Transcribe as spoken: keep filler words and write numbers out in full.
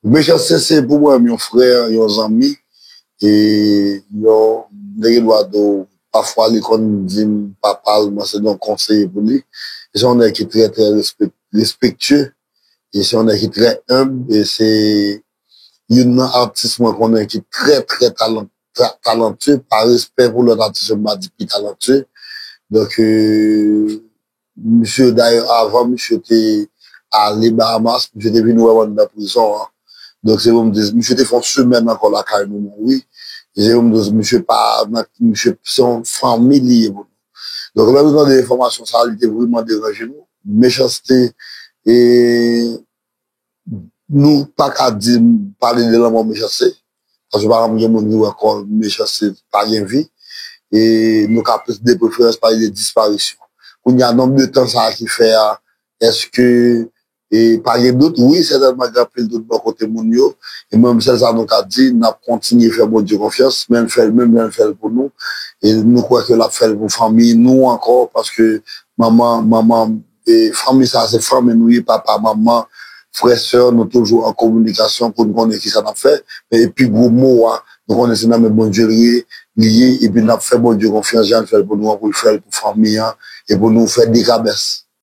Mechanste se pou mwen yon frè, yon zanmi, e yon, m te gen dwa di w, pafwa li konn di m papa l, mwen se yon konseye pou li. E se yon nèg ki trè, trè respek- respektye, e se yon nèg ki trè enb, e se youn nan atis mwen konnen ki trè, trè talan- ta- talantye, pa respè pou lòt atis yo, m pa di pi talantye. Donk, euh, misye, dayè, avan misye te ale Bahamas, misye te vin wè mwen nan prizon an. Donk, se pou m di, misye te fè yon semèn ankò lakay nou, wi. E se pou m di, misye pa, nan- misye, se yon fanmi li ye pou nou. Donk, lè nou tande enfòmasyon sa, li te vrèman deranje nou. Mechanste, e nou pa ka di pale de lanmò Mechanste. Paske pa gen moun ki wè kò Mechanste pa gen vi. E nou ka plis de preferans pale de disparisyon. Kounye a, nonb de tan sa a ki fè a, èske e pa gen dout, wi, sètènman gen anpil dout bò kote moun yo. E menm sèl sa nou ka di, n ap kontinye fè Bondye konfyans, men l fè l, menm jan l fè l pou nou. E nou kwè ke l ap fè l pou fanmi nou ankò, paske manman, manman, e fanmi sa se fanmi nou ye, papa, manman, frè, sè, nou toujou an kominikasyon pou n konnen kisa n ap fè. Men pi gwo mo a, nou konnen se nan men Bondye l ye, li ye, epi n ap fè Bondye konfyans, jan l fè l pou nou an, pou l fè l pou fanmi an, e pou nou fè dekabès.